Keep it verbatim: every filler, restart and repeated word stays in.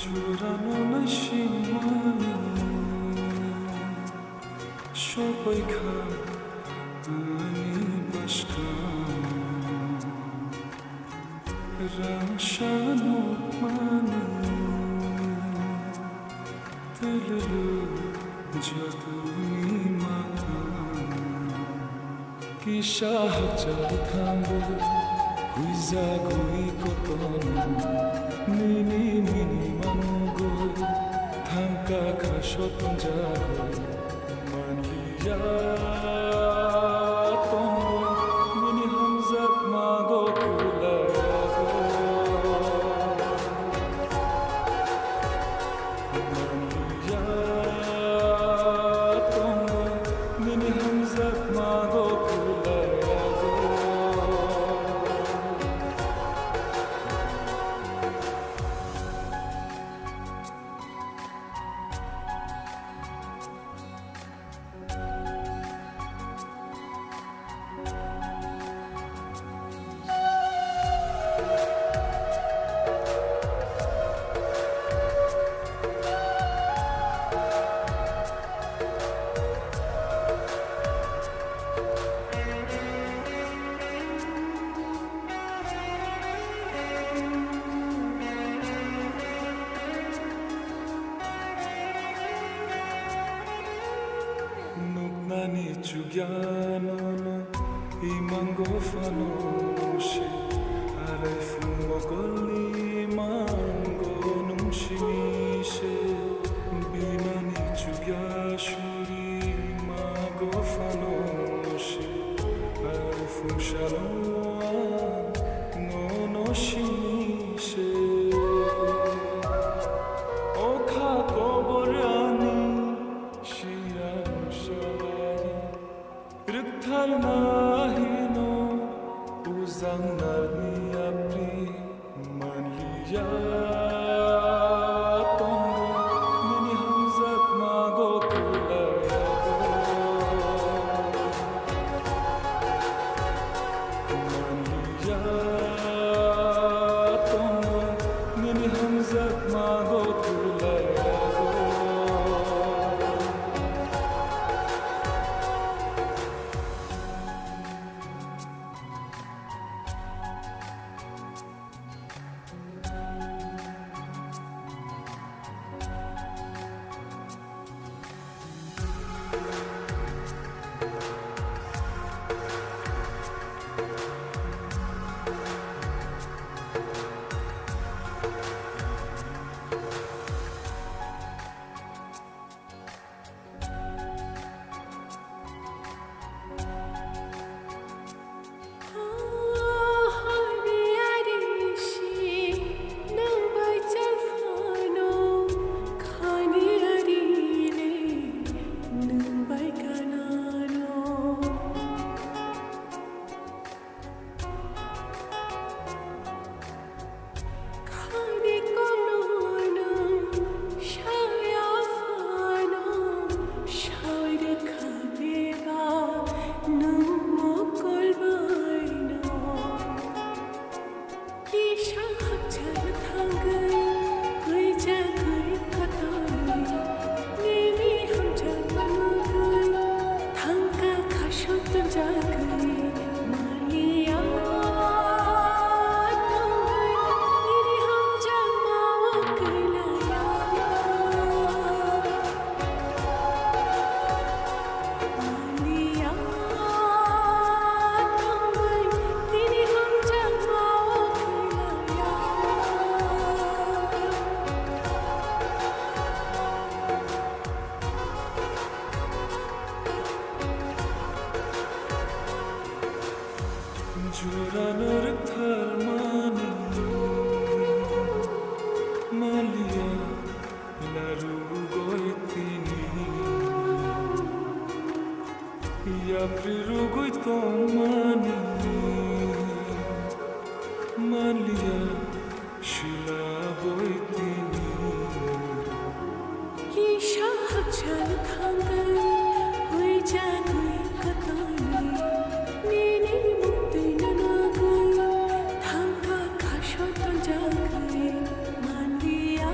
Jurano naisingmani sokoi kha ani bwskang. Rangsa nukmani twilulu jotoni mata. Kisa hakchal thango, huijagwi kotono, nini mini manugo, thangka kha sotonjago, manliya tongo, nini hamjakmago kulayago. Manliya tongo, nini hamjakmago kulayago. Nuknani chugyano no imango phano se, arai phung mokolni mango nungsini se, binani chugya suri mago phano se, arai phung salo ang nono sini se. O kha kobor ani Siyang sari rwktharna hino ujang narni yapri manliya tongo nini hamjakmago kulayago. Manliya tongo nini hamjakmago kulayago. Khani konono saya phano, saya khade ba nung mokol baino. Kisa hakchal thangwi, gwijagwi kotorwi, nini hamjakma nugwi, thangka khasok tonjagwi, maliya tongwi, nini hamjakma o kwlaiya. Jurano rwktharmani maliya. Larugoi tini, yapri rugoi tongmani, maliya shilaboi tini. Kisa hakchal thangwi, huijagwi kotorwi, nini mungtwi nunugwi, thangka khasok tonjagwi. Manliya